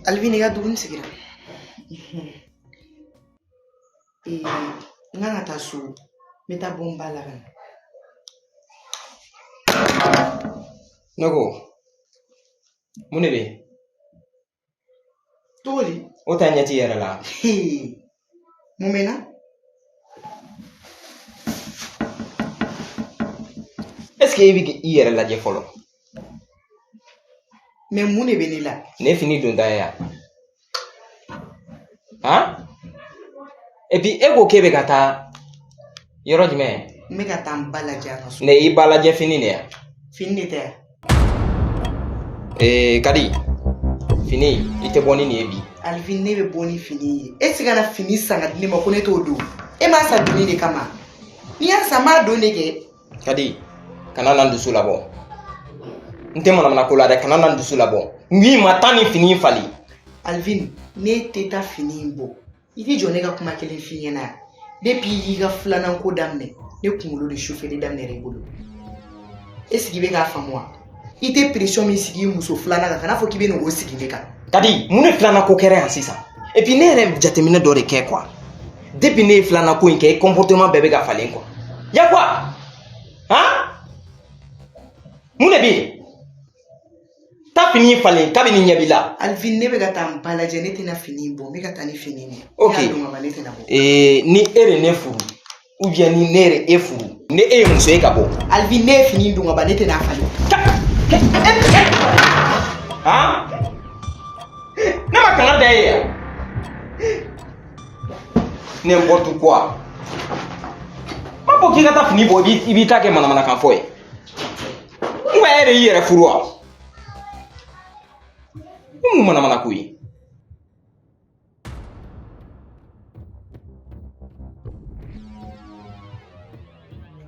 Alvin, i ka dumuni sigira. N kan ka taa so, n bɛ taa bɔ n ba la ka na. Ne ko mun de bɛ yen? Cogo di? O ta ɲɛ t'i yɛrɛ la. Mun bɛ n na? Est ce que e bɛ k'i yɛrɛ lajɛ fɔlɔ? Mais mun de bɛ ne la? Ne fini donta ye yan. Han? Et puis e ko k'e bɛ ka taa yɔrɔ jumɛn? N bɛ ka taa n ba lajɛ a ka so. Ne i ba lajɛ fini de yan. Fini de tɛ yan. Ee Kadi, fini i tɛ bɔ ni nin ye bi. Alvin, ne bɛ bɔ ni fini ye. E tɛ se ka na fini san ka di ne ma ko ne t'o don. E m'a san donni de kama. N'i y'a san n b'a don de kɛ. Kadi, kana na n dusu labɔ. N tɛ manamana ko la dɛ, kana na n dusu labɔ. N k'i ma taa ni fini in falen. Alvin, ne tɛ taa fini in bɔ. I t'i jɔ ne ka kuma kelen f'i ɲɛna yan. Depuis i y'i ka filanan ko daminɛ, ne kunkolo de sufɛli daminɛra i bolo. Est-ce que i bɛ k'a faamu wa? I tɛ pression min sigi i muso filanan kan, kana fɔ k'i bɛ n'o sigi ne kan. Kadi, mun de filanan ko kɛra yan sisan? Et puis ne yɛrɛ jateminɛ dɔ de kɛ quoi. Depuis ne ye filanan ko in kɛ, i comportement bɛɛ bɛ ka falen quoi. Ya quoi? Han? Mun de bɛ yen? Taa fini in falen kabini ɲɛ b'i la. Alvin, ne bɛ ka taa n ba lajɛ, ne tɛna fini in bɔ, n bɛ ka taa ni fini in ye. Ok. Ne y'a don ka ban, ne tɛna bɔ. Ee, ni e de ne furu ou bien ni ne yɛrɛ e furu, ni e ye muso ye ka bɔ. Alvin, ne ye fini in don ka ban, ne tɛna a falen. Han? Ne ma kanga da e ye yan. N'importe quoi. Ma fɔ k'i ka taa fini bɔ, i b'i ta kɛ manamanakan fɔ ye. N ko e yɛrɛ y'i yɛrɛ furu wa? Ni mun manamana ko ye?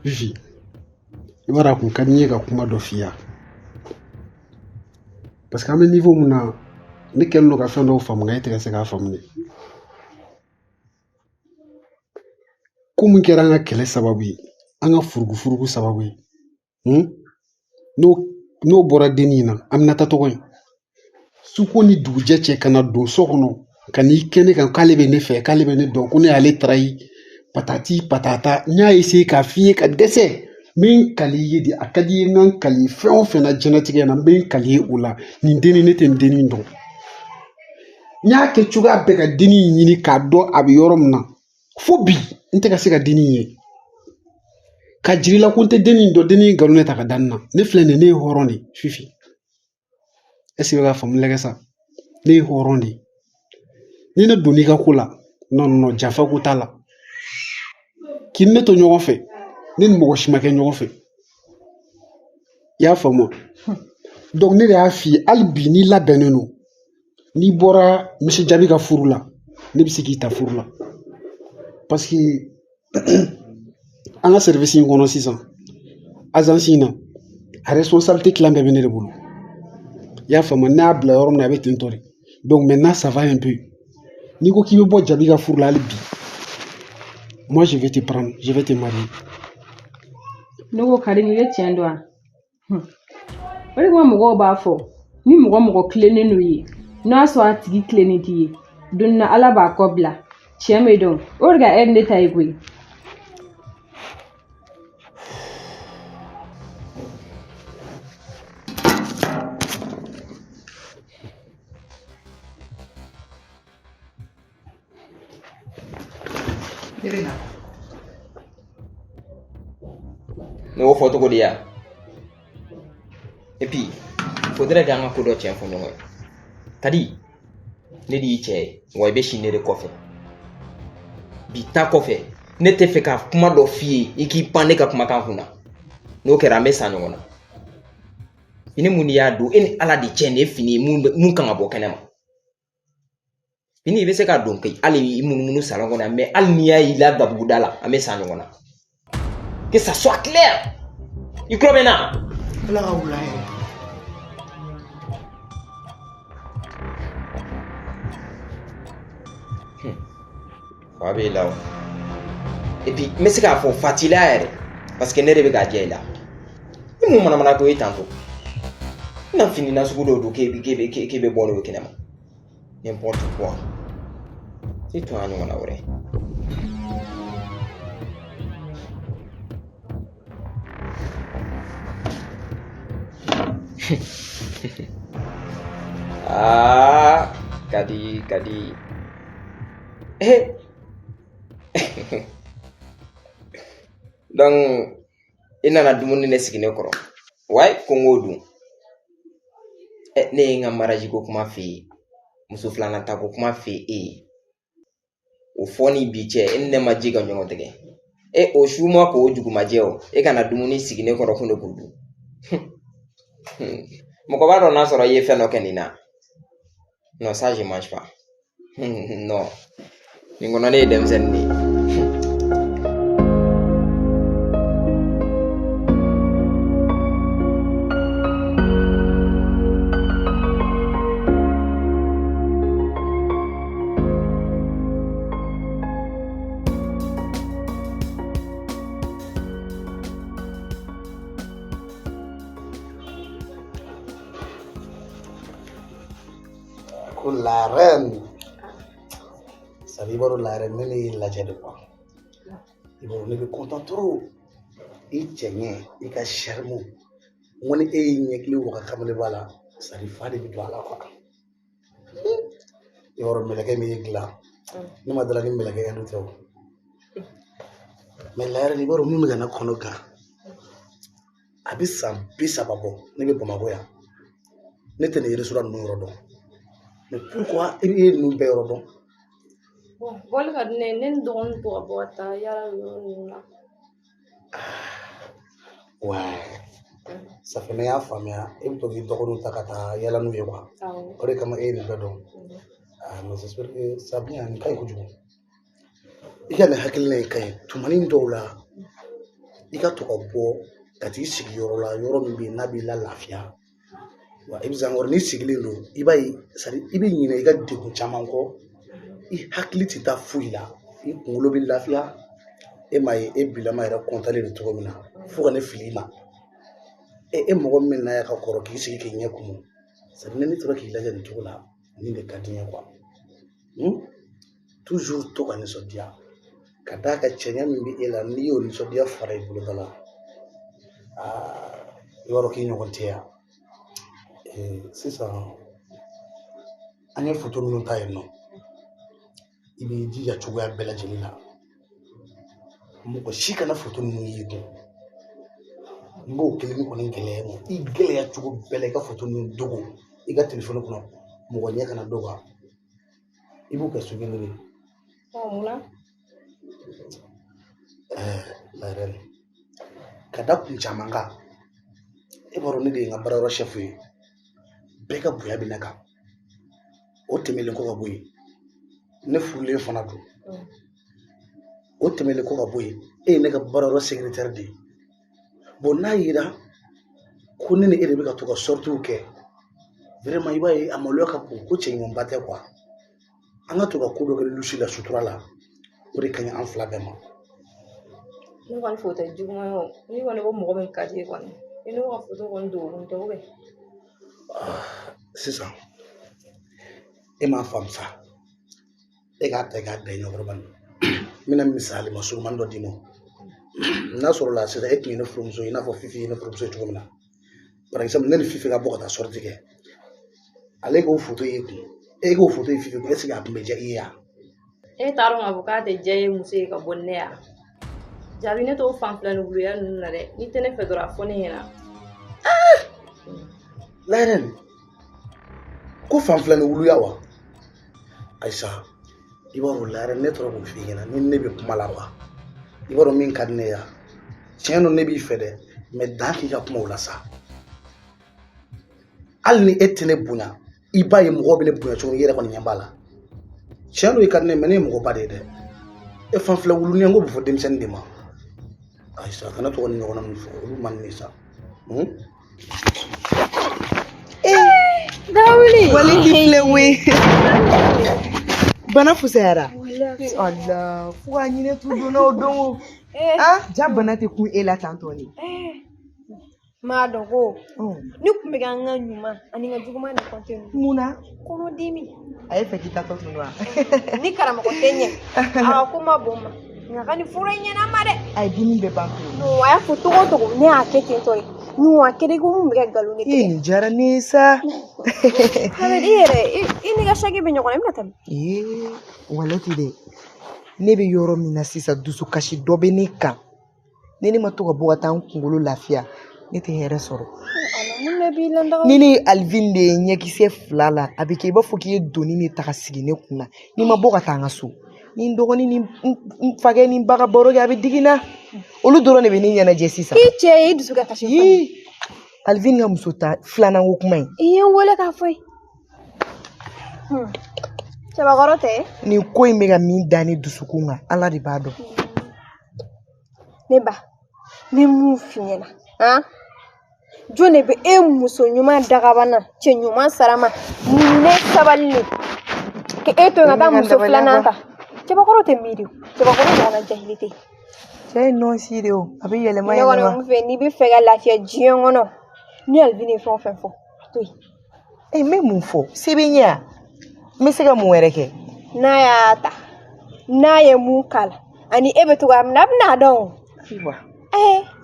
Fifi, i b'a dɔn a kun ka di n ye ka kuma dɔ f'i ye parce que an bɛ niveau mun na, ne kɛlen don ka fɛn dɔw faamu nka e tɛ ka se k'a faamu dɛ. Ko mun kɛra an ka kɛlɛ sababu ye, an ka furugufurugu sababu ye, n'o bɔra dennin in na, Aminata tɔgɔ in, su ko ni dugujɛ cɛ ka na don so kɔnɔ ka n'i kɛ ne kan k'ale bɛ ne fɛ, k'ale bɛ ne dɔn, ko ne y'ale trahi, patati patata. N y'a essayer k'a f'i ye ka dɛsɛ. N bɛ n kali i ye de, a ka di i ye n ka n kali fɛn o fɛn na diɲɛlatigɛ in na, n bɛ n kali ye o la. Nin dennin, ne tɛ nin dennin dɔn. N y'a kɛ cogoya bɛɛ ka dennin ɲini k'a dɔn a bɛ yɔrɔ min na, fo bi n tɛ ka se ka dennin ye. Ka jira i la ko n tɛ dennin dɔn, dennin nkalon de ta ka da n na. Ne filɛ nin ye, ne ye hɔrɔn de ye, Fifi. Est ce que i bɛ ka faamu lajɛ sa? Ne ye hɔrɔn de ye. Ni ne donn'i ka ko la, non non, janfa ko t'a la. K'i ni ne to ɲɔgɔn fɛ, ne ni mɔgɔ si ma kɛ ɲɔgɔn fɛ. I y'a faamu wa? Donc ne de y'a f'i ye, hali bi n'i labɛnnen don, n'i bɔra Monsieur Jabi ka furu la, ne bɛ se k'i ta furu la. Parce que an ka service in kɔnɔ sisan, agence in na, a responsabilité tilan bɛɛ bɛ ne de bolo. I y'a faamu, n'a y'a bila yɔrɔ min na, a bɛ ten tɔ de. Donc maintenant ça va un peu. N'i ko k'i bɛ bɔ Jabi ka furu la hali bi, moi je vais te prendre, je vais te marier. Ne ko Karim, i bɛ tiɲɛ dɔn wa? O de kama mɔgɔw b'a fɔ ni mɔgɔ mɔgɔ tilennen n'o ye, n'a y'a sɔrɔ a tigi tilennen t'i ye, don na Ala b'a kɔ bila. Tiɲɛ bɛ dɔn. O de ka hɛrɛ ne ta ye koyi. Ne bɛ na. Ne y'o fɔ cogo di yan? Et puis, faudrait que an ka ko dɔ tiɲɛ fɔ ɲɔgɔn ye. Kadi, ne de y'i cɛ ye, wa i bɛ si ne de kɔfɛ. Bi ta kɔfɛ, ne tɛ fɛ ka kuma dɔ f'i ye, i k'i pan ne ka kumakan kunna. N'o kɛra, an bɛ sa ɲɔgɔn na. Fini mun y'a don, e ni Ala de cɛ, nin ye fini ye mun kan ka bɔ kɛnɛ ma. Fini i bɛ se k'a don kɛ hali i munumunu salon kɔnɔ, mais hali n'i y'a y'i la gabuguda la, an bɛ sa ɲɔgɔn na. Que ça soit clair. I tulo bɛ n na? Ala ka wula hɛrɛ. Fa b'e la o. Et puis n bɛ se k'a fɔ fa t'i la yɛrɛ, parce que ne de bɛ k'a diya i la. I mun manamana ko ye tantôt? I na fini nasugu dɔw don k'e bɛ bɔ n'o ye kɛnɛma. N'importe quoi. I tun y'a ɲɔgɔnna wɛrɛ. Aa, Kadi, Kadi. Eh. Donc, i nana dumuni de sigi ne kɔrɔ. Wayi, ko n k'o dun. Ne ye n ka mariage ko kuma f'e ye. Muso filanan ta ko kuma f'e ye. O fɔ ni bi cɛ, e ni ne ma ji ka ɲɔgɔn tigɛ. E o su ma ko o jugu ma jɛ o. E kana dumuni sigi ne kɔrɔ ko ne k'o dun. Mɔgɔ b'a dɔn n'a sɔrɔ i ye fɛn dɔ kɛ nin na. Non, ça je mange pas. Non. Nin kɔnɔ ne ye denmisɛnnin de ye. Ko la reine. Ça i b'a dɔn la reine, ne y'i lajɛ de quoi. I b'a dɔn ne bɛ content trop. I cɛ ɲɛ, i ka charme. N ko ni e y'i ɲɛkili waga kamalen b'a la, ça dit fa de bɛ don a la quoi. I b'a dɔn mɛlɛkɛ min y'i dilan, ne ma dala ni mɛlɛkɛ yɛrɛ tɛ o. Mais la reine, i b'a dɔn min bɛ ka ne kɔnɔ gan. A bɛ san 30 bɔ, ne bɛ Bamakɔ yan. Ne tɛ nin restaurant ninnu yɔrɔ dɔn. Mais pourquoi e ye ninnu bɛɛ yɔrɔ dɔn? Bon, bɔli ka di ne ye, ne ni dɔgɔnin to ka bɔ ka taa yala yɔrɔ ninnu na. Ouais. Ça fait ne y'a faamuya, e bɛ to k'i dɔgɔninw ta ka taa yala n'u ye quoi. Awɔ. O de kama e ye nin bɛɛ dɔn. Ah, mais j'espère que ça bien, nin ka ɲi kojugu. I ka nin hakilina in ka ɲi. Tumani dɔw la, i ka to ka bɔ ka t'i sigi yɔrɔ la, yɔrɔ min bɛ yen n'a b'i la lafiya. Wa i bɛ se n'i sigilen don, i b'a ye, c'est à dire i bɛ ɲinɛ i ka degun caman kɔ. I hakili tɛ taa foyi la, i kunkolo bɛ lafiya. E m'a ye e bilama yɛrɛ kɔntalen don cogo min na, fo ka ne fili i ma. E mɔgɔ min bɛ na yan ka kɔrɔ k'i sigi k'i ɲɛ kumu, c'est à dire ni ne tora k'i lajɛ nin cogo la, nin de ka di n ye quoi. Toujours to ka nisɔndiya. Ka d'a kan cɛɲɛ min bɛ e la, n'i y'o nisɔndiya fara i boloda la, aa, i b'a dɔn k'i ɲɔgɔn tɛ yan. Sisan an ye foto minnu ta yen nɔ, i b'i jija cogoya bɛɛ lajɛlen na, mɔgɔ si kana foto ninnu y'i kun. N b'o kelen kɔni gɛlɛya ma, i gɛlɛya cogo bɛɛ la i ka foto ninnu dogo i ka telefɔni kɔnɔ, mɔgɔ ɲɛ kana d'o kan. I b'o kɛ souvenir ye. Ɔ, mun na? La reine, ka da kun caman kan. E b'a dɔn ne de ye n ka baarayɔrɔ chef ye, bɛɛ ka bonya bɛ ne kan. O tɛmɛnen kɔ ka bɔ yen, ne furulen fana don. O tɛmɛnen kɔ ka bɔ yen, e ye ne ka baarayɔrɔ secrétaire de ye. Bon, n'a yera ko ne ni e de bɛ ka to ka sorties kɛ, vraiment i b'a ye a maloya ka bon, ko cɛ ɲumanba tɛ quoi. An ka to ka ko dɔ kɛ lusi la, sutura la, o de ka ɲi an fila bɛɛ ma. Ne kɔni fɛ o tɛ juguman ye o. N'i kɔni ko mɔgɔ min ka di ye kɔni, i n'o ka foto kɔni dogo kun tɛ o bɛ. Sisan e m'a faamu sa, e k'a ta i k'a da i ɲɛkɔrɔ bani. N bɛna misali ma surumani dɔ d'i ma. N'a sɔrɔ la sisan e tun ye ne furumuso ye, i n'a fɔ Fifi ye ne furumuso ye cogo min na. Par exemple, ne ni Fifi ka bɔ ka taa sortie kɛ, ale k'o foto ye kun, e k'o foto ye Fifi kun, est ce que a tun bɛ diya i ye wa? E t'a dɔn k'a fɔ k'a tɛ diya i ye muso ye ka bɔ ni ne ye wa? Jaabi, ne t'o fan fila ni wuluya ninnu na dɛ. N'i tɛ ne fɛ dɔrɔn, a fɔ ne ɲɛna. La reine, ko fan fila ni wuluya wa? Ayisa, i b'a dɔn la reine, ne tora k'o f'i ɲɛna ni ne bɛ kuma la wa. I b'a dɔn min ka di ne ye wa? Tiɲɛ don, ne b'i fɛ dɛ, mais dan k'i ka kuma o la sa. Hali ni e tɛ ne bonya, i b'a ye mɔgɔw bɛ ne bonya cogo min, i yɛrɛ kɔni ɲɛ b'a la. Tiɲɛ don, i ka di ne ye, mais ne ye mɔgɔba de ye dɛ. E fan fila wulunin, n ko bɛ fɔ denmisɛnnin de ma. Ayisa, kana to ka nin ɲɔgɔnna ninnu fɔ, olu man di ne ye sa. Dawuli. Wali k'i filɛ we. Bana fusayara. Allah, fo ka ɲinɛ tu donna o don o. Ah, ja bana tɛ kun e la tantɔ ni. M'a dɔn ko ne tun bɛ ka n ka ɲuman ani n ka juguman de kɔnte mun na kɔnɔdimi a ye fɛ k'i tatɔ tun wa ni karamɔgɔ tɛ ɲɛ a ka ko ma bon ma nka ka nin fura in ɲɛna ma dɛ a ye dimi bɛɛ ban pewu non a y'a fɔ togo o togo ne y'a kɛ ten tɔ de non a kɛra i ko mun bɛ ka nkalon de tigɛ nin diyara ne ye sa Hamɛdi i yɛrɛ i n'i ka saki bɛ ɲɔgɔn na i bɛna taa min ee walati dɛ ne bɛ yɔrɔ min na sisan dusukasi dɔ bɛ ne kan ni ne ma to ka bɔ ka taa n kunkolo lafiya ne tɛ hɛrɛ sɔrɔ ni ne ye Alvin de ye ɲɛkisɛ fila la a bɛ kɛ i b'a fɔ k'i ye doni de ta ka sigi ne kunna n'i ma bɔ ka taa n ka so ni n dɔgɔnin ni n fakɛ ni n ba ka baro kɛ a bɛ digi n na olu dɔrɔn de bɛ ne ɲɛnajɛ sisan i cɛ ye i dusu ka kasi Alvin ka muso ta filanan ko kuma in i ye n wele k'a fɔ ye cɛbakɔrɔ tɛ nin ko in bɛ ka min da ne dusukun kan Ala de b'a dɔn ne ba n bɛ mun f'i ɲɛna han jɔn de bɛ e muso ɲuman dagabana cɛ ɲuman sarama muɲunen sabalilen k'e to yen ka taa muso filanan ta cɛbakɔrɔ tɛ miiri o cɛbakɔrɔ ɲɔgɔnna jahili tɛ cɛ ye nɔnsi de o a bɛ yɛlɛma ne kɔni mun fɛ n'i bɛ fɛ ka lafiya diɲɛ kɔnɔ ni Alvin ye fɛn o fɛn fɔ a to yen ee n bɛ mun fɔ se bɛ n ye wa n bɛ se ka mun wɛrɛ kɛ n'a y'a ta n'a ye mun k'a la ani e bɛ to k'a minɛ a bɛna dɔn o ayiwa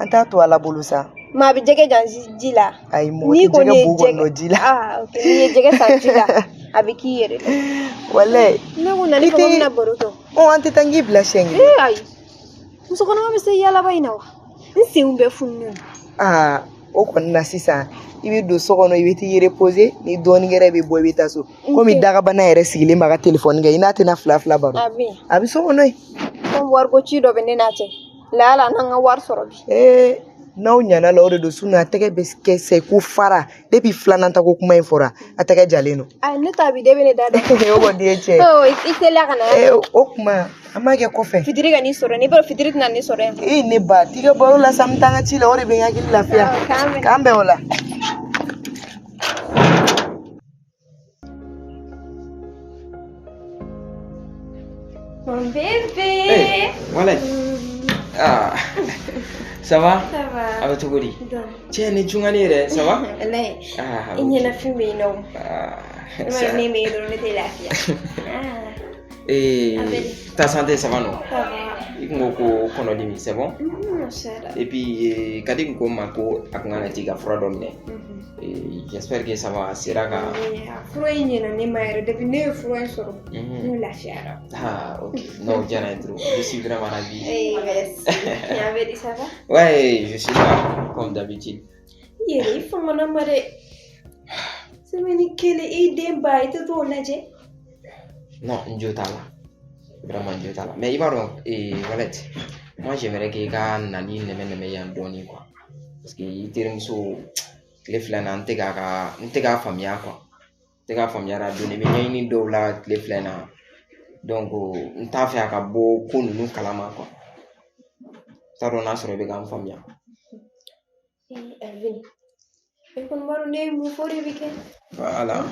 an t'a to Ala bolo sa maa bɛ jɛgɛ jan ji la ayi mɔgɔ tɛ jɛgɛ bo kɔnɔ ji la ah ok n'i ye jɛgɛ san ji la a bɛ k'i yɛrɛ la walayi ne ko na ne fɔ bɛna baro kɛ ɔ an tɛ taa n k'i bila siɲɛ kelen ee ayi muso kɔnɔma bɛ se yaalaba in na wa n senw bɛɛ fununen don aa o kɔni na sisan i bɛ don so kɔnɔ i bɛ t'i reposer ni dɔɔnin kɛra i bɛ bɔ i bɛ taa so komi dagabana yɛrɛ sigilen b'a ka telefɔni kɛ i n'a tɛna fila fila baro a bɛ so kɔnɔ yen komi wariko ci dɔ bɛ ne n'a cɛ lala n'an ka wari sɔrɔ bi ee n'aw ɲana la o de don sinɔn a tɛgɛ bɛ kɛ sɛ ko fara depuis filanan ta ko kuma in fɔra a tɛgɛ jalen don ayi ne ta bi de bɛ ne da dɛ o kɔni ye tiɲɛ ye i teliya ka na ee o kuma an b'a kɛ kɔfɛ fitiri ka n'i sɔrɔ n'i b'a dɔn fitiri tɛna ne sɔrɔ yan ee ne ba t'i ka baro la sa n bɛ taa n ka ci la o de bɛ n hakili lafiya k'an bɛn o la Mon bébé. Hey, voilà. Ah, ça va? Ça va. A bɛ cogo di? Cɛ ni jungani yɛrɛ, ça va? Walayi. Ah, i ɲɛnafin bɛ yen nɔ. Ah, ne ma ne bɛ yen dɔrɔn ne tɛ lafiya. Eh, ta santé, ça va non? Ça va. I kun ko ko kɔnɔdimi, c'est bon? Ça va. Et puis, Kadi kun ko n ma ko a kun kana t'i ka fura dɔ minɛ. J'espère que ça va, sera ka. Fura in ɲɛna ne ma yɛrɛ depuis ne ye fura in sɔrɔ. Ne lafiyara. Ah, ok. Non, diyara n ye trop. Je suis vraiment ravi. Eh, merci. Abedi, ça va? Ouais, je suis là, comme d'habitude. I yɛrɛ i famana ma dɛ. Semaine kelen i den ba i tɛ t'o lajɛ. Non, n jo t'a la. Vraiment n jo t'a la. Mais i b'a dɔn, Wallet, moi j'aimerais que i ka nali nɛmɛ nɛmɛ yan dɔɔnin quoi. Parce que i terimuso tile fila in na n tɛ k'a ka n tɛ k'a faamuya quoi. N tɛ k'a faamuya la donni bɛ ɲɛɲini dɔw la tile fila in na. Donc n t'a fɛ a ka bɔ ko ninnu kalama quoi. N t'a dɔn n'a sɔrɔ i bɛ ka n faamuya. Alvin, e kɔni b'a dɔn ne ye mun fɔ o de bɛ kɛ. Voilà.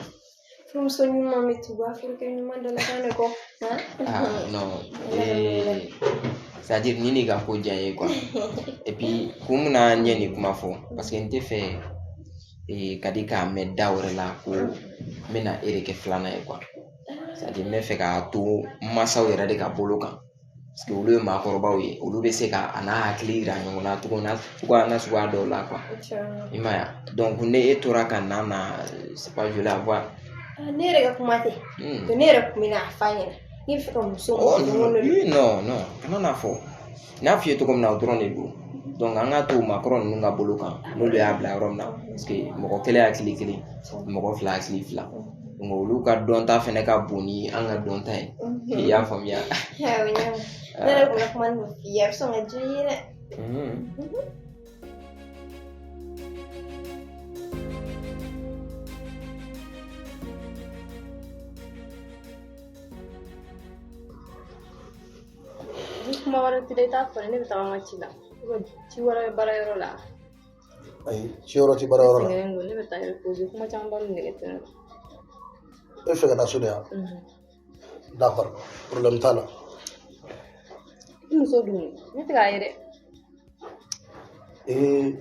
Furumuso ɲuman bɛ tugu a furukɛ ɲuman dalakan de kɔ. Ah non, c'est-à-dire ni ne ka ko diya n ye quoi. Et puis kun min na n ye nin kuma fɔ parce que n tɛ fɛ Kadi k'a mɛn da wɛrɛ la ko n bɛna e de kɛ filanan ye quoi. C'est-à-dire n bɛ fɛ k'a to mansaw yɛrɛ de ka bolo kan. Parce que olu ye maakɔrɔbaw ye olu bɛ se ka a n'a hakili yira ɲɔgɔn na cogo na cogoya nasuguya dɔw la quoi. I m'a ye wa? Donc ne e tora ka na na c'est pas joli à voir. Ne yɛrɛ ka kuma tɛ. Ne yɛrɛ kun bɛna a f'a ɲɛna. Ne bɛ fɛ ka muso Oh non, non, non, kana n'a fɔ. N y'a f'i ye cogo min na o dɔrɔn de don. Donc an k'a to maakɔrɔ ninnu ka bolo kan n'olu y'a bila yɔrɔ min na parce que mɔgɔ kelen hakili kelen mɔgɔ fila hakili fila. Donc olu ka dɔnta fɛnɛ ka bon ni an ka dɔnta ye. I y'a faamuya. Awɔ, n y'a mɛn. Ne yɛrɛ kun bɛ kuma nin f'i ye a bɛ sɔn ka diya i ye dɛ. Ni kuma wɛrɛ t'i la i t'a fɔ ne bɛ taga n ka ci la ci wɛrɛ bɛ baara yɔrɔ la. Ayi, ci yɔrɔ ti baara yɔrɔ la. Ne sɛgɛnnen don ne bɛ taa reposer kuma caman ba nege tɛ ne la. E fɛ ka taa so de wa? D'accord, problème t'a la. I muso dun ne tɛ k'a ye dɛ. Ee,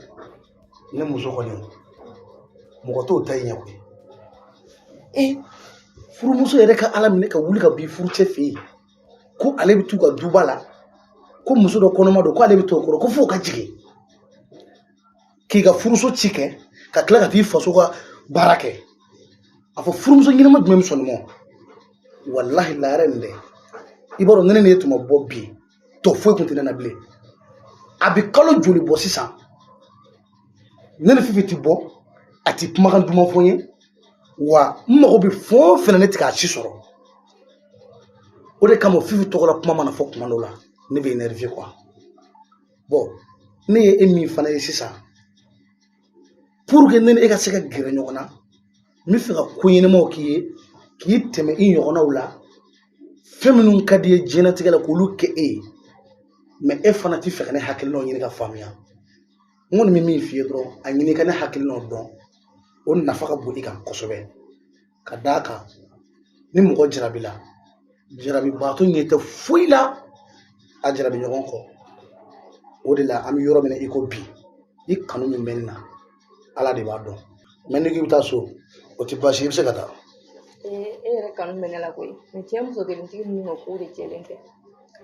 Ne muso kɔni mɔgɔ t'o ta ɲɛ koyi. E furumuso yɛrɛ ka ala minɛ ka wuli ka b'i furucɛ fɛ yen ko ale bɛ t'u ka duba la ko muso dɔ kɔnɔma don ko ale bɛ t'o kɔrɔ ko f'o ka jigin k'i ka furuso ci kɛ ka tila ka t'i faso ka baara kɛ a fɔ furumuso ɲɛnama jumɛn bɛ sɔn nin ma walahi lahara nin dɛ i b'a dɔn ne ne tun ma bɔ bi tɔ foyi tun tɛ ne na bilen a bɛ kalo joli bɔ sisan ne ni Fifi ti bɔ a ti kumakan duman fɔ n ye wa n mago bɛ fɛn o fɛn na ne tɛ k'a si sɔrɔ o de kama Fifi tɔgɔ la kuma mana fɔ kuma dɔ la ne bɛ énervé quoi. Bon ne ye e min fana ye sisan pour que ne ni e ka se ka gɛrɛ ɲɔgɔn na n bɛ fɛ ka ko ɲɛnamaw k'i ye k'i tɛmɛ i ɲɔgɔnnaw la fɛn minnu ka di i ye diɲɛlatigɛ la k'olu kɛ e ye mais e fana ti fɛ ka ne hakilinaw ɲini ka faamuya n kɔni bɛ min f'i ye dɔrɔn a ɲini ka ne hakilinaw dɔn o nafa ka bon i kan kosɛbɛ ka d'a kan ni mɔgɔ jarabi la jarabibaatɔ ɲɛ tɛ foyi la a jarabi ɲɔgɔn kɔ o de la an bɛ yɔrɔ min na i ko bi i kanu min bɛ ne na ala de b'a dɔn mais n'i k'i bɛ taa so o tɛ baasi ye i bɛ se ka taa. E yɛrɛ kanu bɛ ne la koyi mais cɛ muso kelentigi ninnu ka ko de jɛlen tɛ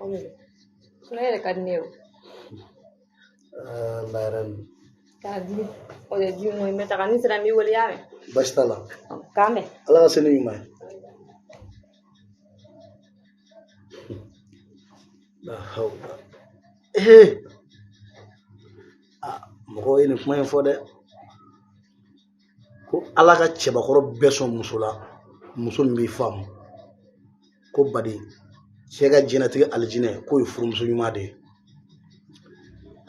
o de don sinon e yɛrɛ ka di ne ye o. Lahara K'a di o de di n bɛ taga ni sera n b'i wele y'a mɛn. Baasi t'a la. K'an bɛn. Ala ka se ni ɲuman ye. La hawla. Ee mɔgɔw ye nin kuma in fɔ dɛ ko ala ka cɛbakɔrɔ bɛɛ sɔn muso la muso min b'i faamu ko badi cɛ ka diɲɛlatigɛ alijinɛ k'o ye furumuso ɲuman de ye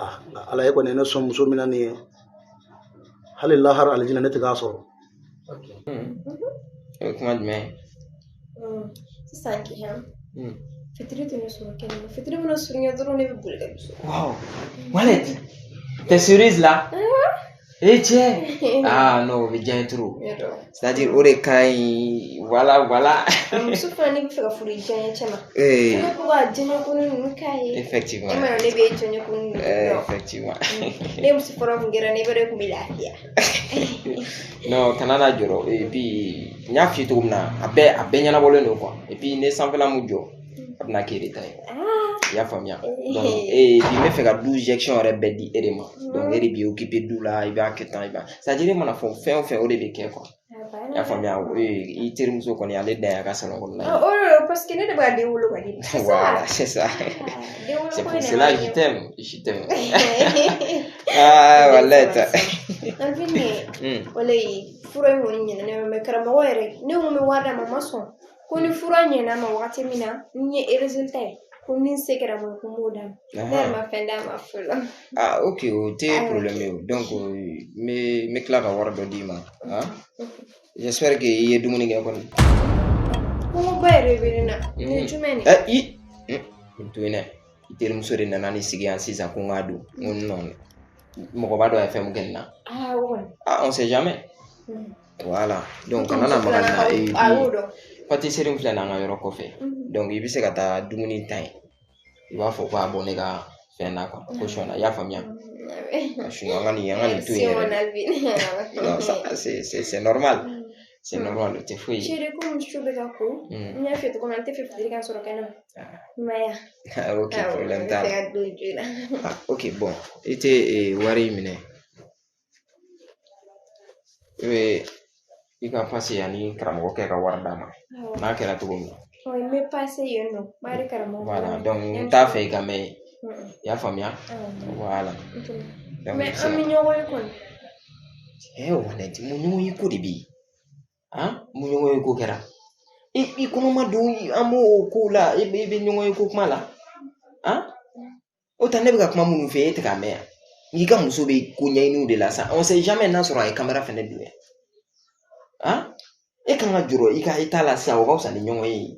nka ala ye kɔni ne sɔn muso min na nin ye hali lahara alijinɛ ne tɛ k'a sɔrɔ. O ye kuma jumɛn ye? Sisan k'i hɛn fitiri tɛ ne sɔrɔ kɛnɛma fitiri mana surunya dɔrɔn ne bɛ boli ka don so. Wow, Wallet, t'es sérieuse là? Eh tiens. Ah non, o bɛ diya n ye trop. C'est-à-dire o de ka ɲi voilà voilà. Muso fana ne bɛ fɛ ka furu i diyaɲɛ cɛ ma. Ee. Ne ko ka diyaɲɛ ko ninnu k'a ye. Effectivement. E ma ye ne bɛ diyaɲɛ ko ninnu dɔn. Effectivement. Ne muso fɔlɔ kun kɛra ne bɛ kun bɛ lafiya. Non, kana na jɔrɔ et puis n y'a f'i ye cogo min na a bɛɛ ɲɛnabɔlen don quoi et puis ne sanfɛla mun jɔ a bɛna k'e de ta ye. I y'a faamuya donc et puis n bɛ fɛ ka du gestion yɛrɛ bɛɛ di e de ma donc e de b'i occuper du la i b'a kɛ tan i b'a c'est à dire e mana fɔ fɛn o fɛn o de bɛ kɛ quoi i y'a faamuya i terimuso kɔni ale dan y'a ka salon kɔnɔna ye. O de don parce que ne de b'a den wolo ka di. Voilà c'est ça c'est pour cela je t'aime je t'aime. Ah walayi ta. Alvin walayi fura in kɔni ɲɛna ne ma mais karamɔgɔ yɛrɛ ne ko n bɛ wari d'a ma a ma sɔn ko ni fura ɲɛna ma wagati min na ni n ye résultat ye ko ni n se kɛra mun ye ko n b'o d'a ma ne yɛrɛ ma fɛn d'a ma fɔlɔ. Ah ok o tɛ problème ye o donc n bɛ tila ka wari dɔ d'i ma ah j'espère que i ye dumuni kɛ kɔni. Kɔngɔba yɛrɛ bɛ ne na nin ye jumɛn de ye. I nin to yen dɛ i terimuso de nana ni sigi yan sisan ko n k'a don n ko non mɔgɔ b'a dɔn a ye fɛn min kɛ nin na. Ah o kɔni. Ah on sait jamais. Voilà donc kana na maga nin na et puis pâtisserie filɛ nin an ka yɔrɔ kɔfɛ donc i bɛ se ka taa dumuni ta yen i b'a fɔ ko a bɔ ne ka fɛn na quoi caution na i y'a faamuya. Sinon an ka nin to yen yɛrɛ. Non ça c'est normal. C'est normal o tɛ foyi ye. Chérie komi su bɛ ka ko n y'a f'i ye cogo min na n tɛ fɛ fitiri ka sɔrɔ kɛnɛ ma. I ma ye wa? Ok problème t'a la. N bɛ la. fɛ ka don joona. Ah ok bon i tɛ wari in minɛ i bɛ i ka pase ani karamɔgɔkɛ ka wari d'a ma n'a kɛra cogo min na. N bɛ pase yen nɔ n b'a di karamɔgɔ ma. Voilà donc n t'a fɛ i ka mɛn yen i y'a faamuya. Voilà. Mais an bɛ ɲɔgɔn ye kɔni. Walayi mun ɲɔgɔn ye ko de bɛ yen han mun ɲɔgɔn ye ko kɛra i kɔnɔma don an b'o ko la e bɛ ɲɔgɔn ye ko kuma la han o ta ne bɛ ka kuma minnu fɛ e tɛ k'a mɛn yan n'i ka muso bɛ ko ɲɛɲiniw de la sa on sait jamais n'a sɔrɔ a ye caméra fɛnɛ don yan han e kan ka jɔrɔ i ka état la sisan o ka fisa ni ɲɔgɔn ye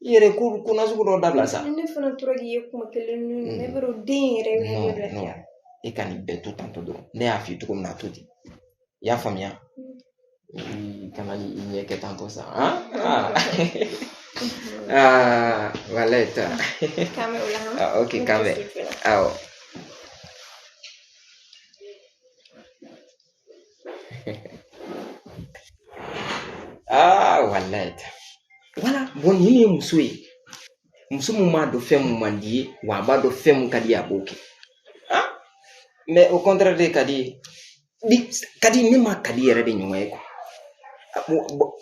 i yɛrɛ ko nasugu dɔ dabila sa. Ne fana tora k'i ye kuma kelen ninnu ne bɛ den yɛrɛ non non e ka nin bɛɛ to tantɔ dɔrɔn ne y'a f'i ye cogo min na a to ten i y'a faamuya i kana i ɲɛ kɛ tantɔ sa han ah walayi ta. K'an bɛn o la han. Ah ok k'an bɛn awɔ. Walayi. Voilà, bon nin ye muso ye. Muso mun b'a dɔn fɛn mun man di ye, wa a b'a dɔn fɛn mun ka di ye, a b'o kɛ. Ah, mais au contraire de ka di ye. Ka di ne ma ka di yɛrɛ de ɲɔgɔn ye quoi.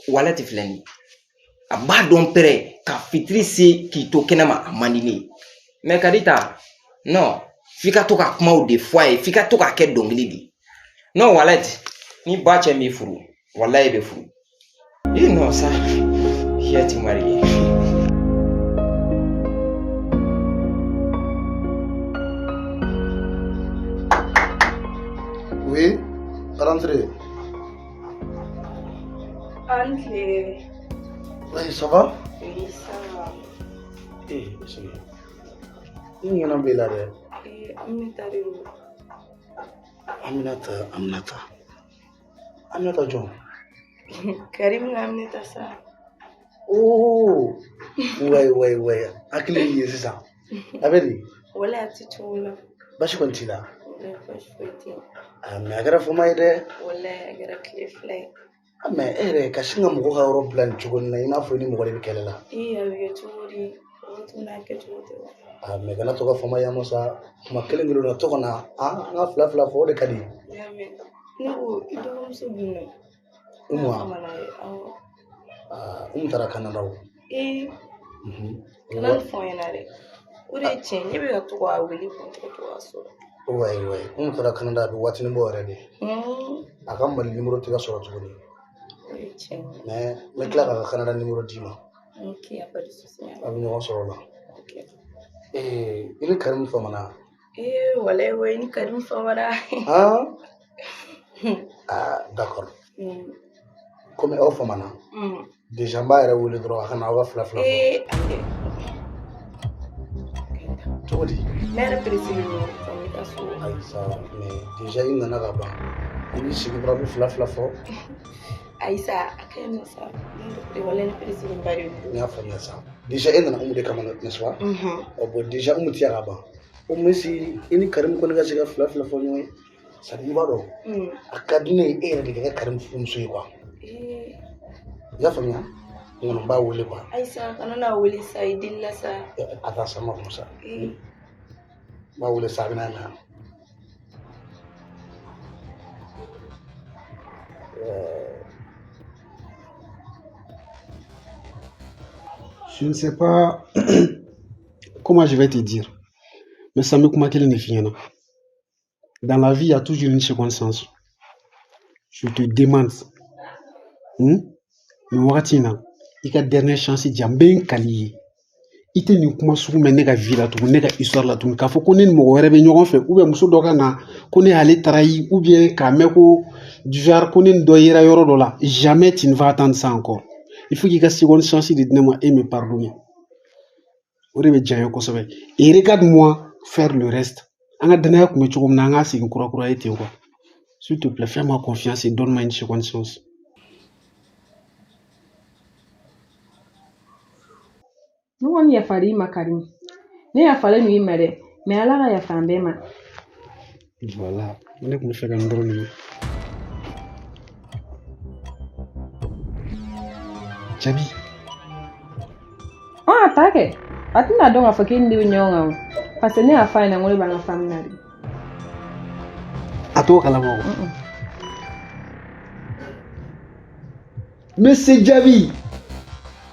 Wala tɛ filɛ nin ye. A b'a dɔn pɛrɛ ka fitiri se k'i to kɛnɛma, a man di ne ye. Mais ka di ta, non, f'i ka to ka kumaw de fɔ a ye, f'i ka to k'a kɛ dɔnkili de ye. Non, walayi, ni ba cɛ m'i furu, walayi bɛ furu. Eh non, ça, je vais te marier. Oui, rentrez. Entrez. Oui, ça va? Oui, ça va. Eh, c'est bien. I ɲinɛ b'i la dɛ. Eh, Aminata de don. Aminata, Aminata. Aminata jɔn? Karim ka Aminata sa. Oh, ouais, ouais, ouais. Hakili y'i ye sisan. A bɛ di? Walayi a tɛ cogo la. Basi kɔni t'i la? Walayi baasi foyi tɛ yen. Ah, mais a kɛra fama ye dɛ. Walayi a kɛra tile 2 ye. Ah, mais e yɛrɛ ka sin ka mɔgɔ ka yɔrɔ bila nin cogo nin na, i n'a fɔ i ni mɔgɔ de bɛ kɛlɛ la. Ee, a bɛ kɛ cogo di? Waati n'a kɛcogo tɛ wa? Ah, mais kana to ka fama yan sa. Kuma kelen kelen na, to ka na an ka fila fila fɔ, o de ka di. N y'a mɛn. Ne ko i dɔgɔmuso dun na? Umu wa? Awɔ. Ah, Umu taara Canada o. Ee, kana nin fɔ n ɲɛna dɛ. O de ye tiɲɛ ye, ne bɛ ka to k'a wele kun tɛ to k'a sɔrɔ. Ouais, ouais. Umu taara Canada, a bɛ waatinin bɔ yɛrɛ de. A ka Mali numéro tɛ ka sɔrɔ tuguni. O ye tiɲɛ ye. Mais n bɛ tila k'a ka Canada numéro d'i ma. Ok, y a pas de souci. A bɛ ɲɔgɔn sɔrɔ o la. Ok. Eh, i ni Karim famana? Eh, walayi wa, i ni Karim famana. Ah? Ah, d'accord. Komi aw famana. Déjà n b'a yɛrɛ wele dɔrɔn a ka na aw ka fila fila fɔ. Eh, Cogo di? Ne yɛrɛ pressé don ka n bɛ taa so. Ayi sa, mais déjà i nana ka ban. I b'i sigi dɔrɔn a bɛ fila fila fɔ. Ayi sa, a ka ɲi nɔ sa. Ne yɛrɛ walayi ne pressé don ba de don. N y'a faamuya sa. Déjà e nana Umu de kama, n'est-ce pas? Ɔ bon, déjà Umu tɛ yan ka ban. Au moins i ni Karim kɔni ka se ka fila fila fɔ ɲɔgɔn ye. C'est à dire i b'a dɔn, a ka di ne ye e yɛrɛ de ka kɛ Karim furumuso ye quoi. Eh, I y'a faamuya? N kɔni b'a wele quoi. Ayi sa, kana n'a wele sa, i delila sa. A t'a sama kun sa. Eh, N b'a wele sa, a bɛ n'a mɛn. Je ne sais pas comment je vais te dire, mais ça me kuma kelen de f'i ɲɛna. Dans la vie, il y a toujours une seconde chance. Je te demande, nin wagati in na, i ka dernière chance di yan, n bɛ n kali i ye. I tɛ nin kuma sugu mɛn ne ka vie la tugun, ne ka histoire la tugun, k'a fɔ ko ne ni mɔgɔ wɛrɛ bɛ ɲɔgɔn fɛ, ou bien muso dɔ ka na ko ne y'ale trahir, ou bien k'a mɛn ko du genre ko ne ni dɔ yera yɔrɔ dɔ la. Jamais tu ne vas attendre ça encore. Il faut k'i ka seconde chance de di ne ma et me pardonner. O de bɛ diya n ye kosɛbɛ. Et regarde-moi faire le reste. An ka danaya kun bɛ cogo min na, an k'a segin kura kura ye ten quoi. S'il te plaît, fais-moi confiance et donne-moi une seconde chance. Ne kɔni yafar'i ma Karim. Ne yafalen don i ma dɛ, mais Ala ka yafa an bɛɛ ma. Voilà. Ne kun bɛ fɛ ka nin dɔrɔn de mɛn. Jaabi. Ɔn, a ta kɛ. A tɛna dɔn k'a fɔ k'e ni ne bɛ ɲɔgɔn kan o. Parce que ne y'a f'a ɲɛna ko ne b'an ka famille na de. A t'o kalama o. Monsieur Jabi.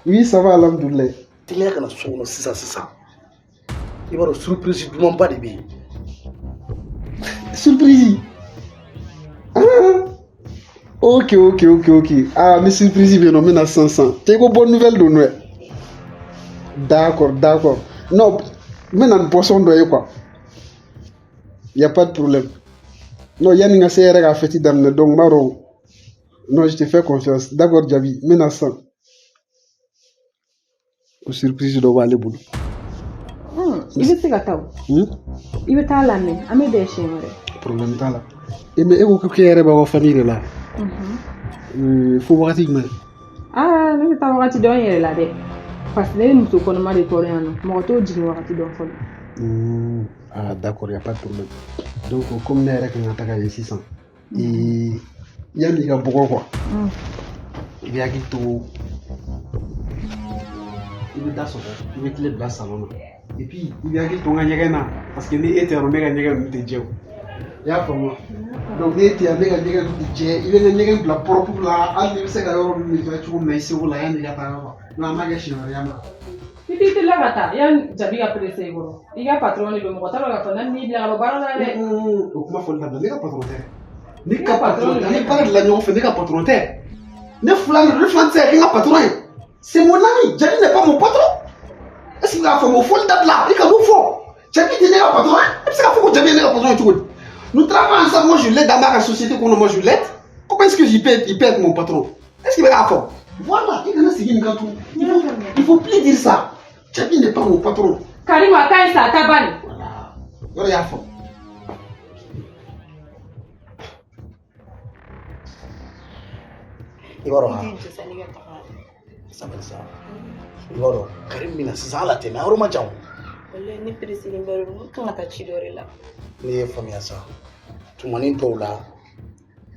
Oui, ça va, alhamdoulilah. Teliya ka na so kɔnɔ sisan sisan. I b'a dɔn surprise dumanba de bɛ yen. Surprise. Ah. Ok, ok, ok, ok. Ah, ni surprise bɛ yen nɔ, n bɛna sisan sisan. Cɛ ko bonne nouvelle don dɛ. D'accord, d'accord. Non, n bɛna ni boisson dɔ ye quoi. Y a pas de problème. Non, yanni n ka se yɛrɛ ka fête daminɛ, donc n b'a dɔn. Non, je te fais confiance. D'accord, Jabi, n bɛna sisan. Ko surprise dɔ b'ale bolo. I bɛ se ka taa o. I bɛ taa lamɛn, an bɛ bɛn siɲɛ wɛrɛ. Problème t'a la. E mais e ko k'e yɛrɛ b'aw ka famille de la. Fo wagati jumɛn? Ah, ne bɛ taa wagati dɔn n yɛrɛ la dɛ. Parce que ne ye muso kɔnɔma de kɔrɔ yan nɔ. Mɔgɔ t'o jigin wagati dɔn fɔlɔ. Ah, d'accord, y a pas de problème. Donc comme ne yɛrɛ kan ka taga yen sisan, yanni i ka bɔgɔ quoi, i bɛ hakili to bɛ da sɔgɔ, i bɛ clé bila salon na. Et puis i bɛ hakili to n ka ɲɛgɛn na, parce que ni e tɛ yɔrɔ, ne ka ɲɛgɛn ninnu tɛ jɛ o. I y'a faamu wa? Donc ni e tɛ yan, ne ka ɲɛgɛn ninnu tɛ jɛ. I bɛ n ka ɲɛgɛn bila propre la, hali n'i bɛ se ka yɔrɔ ninnu nettoyer cogo min na i seko la, yanni i ka taa yɔrɔ la. N'an b'a kɛ siɲɛ wɛrɛ, y'a mɛn. I t'i teliya ka taa yanni Jabi ka pressé i kɔrɔ. I ka patron de don, mɔgɔ t'a dɔn k'a fɔ n'a n'i bila ka bɔ baara la dɛ. O kuma fɔli dabila, ne ka patron tɛ. Ne ka patron tɛ, an bɛ baara de la ɲɔgɔn fɛ, ne ka patron tɛ. Ne fila ne fila tɛ se ka kɛ n ka patron ye. C'est mon ami, Jabi n'est pas mon patron. Est-ce que k'a faamu? O fɔli dabila, i ka n'o fɔ. Jabi tɛ ne ka patron ye. E bɛ se k'a fɔ ko Jabi ye ne ka patron ye cogo di? Nous travaillons ensemble, moi je l'aide dans ma société kɔnɔ, moi je l'aide. Comment est-ce que il peut être mon patron? Est-ce qu'il bɛ k'a fɔ? Voilà, i kana segin nin kan tugun. Il faut plus dire ça. Jabi n'est pas mon patron. Karim, a ka ɲi sa, a ta ban. Voilà. Yɔrɔ y'a faamu. I b'a dɔn ha, sabali sa, i b'a dɔn Karim bɛna sisan, hali a tɛ mɛn, a yɔrɔ ma jan o. Walayi, ne pereselen bɛ, n kan ka taa ci dɔ de la. Ne ye faamuya sa, tumani dɔw la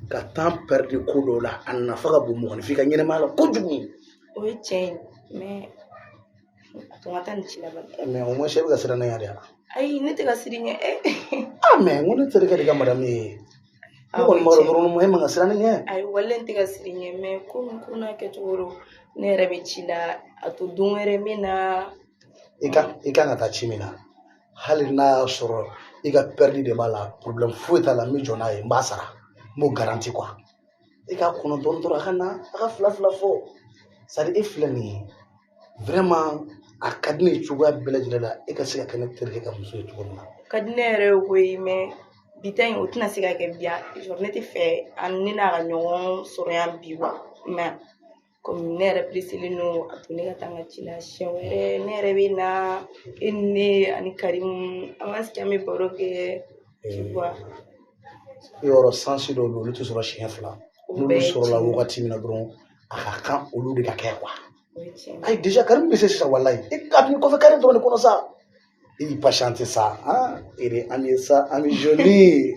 ka temps perdre ko dɔw la, a nafa ka bon mɔgɔninfin ka ɲɛnɛmaya la kojugu. O ye tiɲɛ ye, mais a to n ka taa nin ci la bani. Mais au moins e bɛ ka siran ne ɲɛ de wa? Ayi, ne tɛ ka siran ɲɛ. Ah, mais n ko ne terikɛ de ka madame ye, ne kɔni b'a dɔn dɔrɔn e man ka siran ne ɲɛ. Ayi, walayi, n tɛ ka siran ɲɛ, mais komi ko n'a kɛcogo don, ne yɛrɛ bɛ ci la, a to don wɛrɛ n bɛ na. I kan ka taa ci min na, hali n'a y'a sɔrɔ i ka perdu de b'a la, problème foyi t'a la, n bɛ jɔ n'a ye, n b'a sara, n b'o garanti quoi. E k'a kɔnɔ dɔɔni dɔrɔn, a ka na a ka fila fila fɔ. C'est à dire e filɛ nin ye, vraiment a ka di ne ye cogoya bɛɛ lajɛlen la e ka se ka kɛ ne terikɛ ka muso ye cogo min na. Ka di ne yɛrɛ ye koyi, mais bi ta in, o tɛna se ka kɛ bi yan. Genre ne tɛ fɛ ani ne n'a ka ɲɔgɔn sɔrɔ yan bi quoi, mais komi ne yɛrɛ pereselen don, a to ne ka taa n ka ci la, siɲɛ wɛrɛ ne yɛrɛ bɛ na, e ni ne ani Karimu, an b'an sigi, an bɛ baro kɛ, tu vois. I yɔrɔ chance dɔw bɛ yen, olu tɛ sɔrɔ siɲɛ fila. O n'olu bɛɛ ye sɔrɔla tiɲɛ ye. Wagati min na dɔrɔn, a ka kan olu de ka kɛ quoi. O ye tiɲɛ ye. Ayi, déjà Karim bɛ se sisan, walayi, e ka tun kɔfɛ Karim dɔrɔn de kɔnɔ sa, i y'i patienté sa, han, e de an ye sa, an bɛ joli.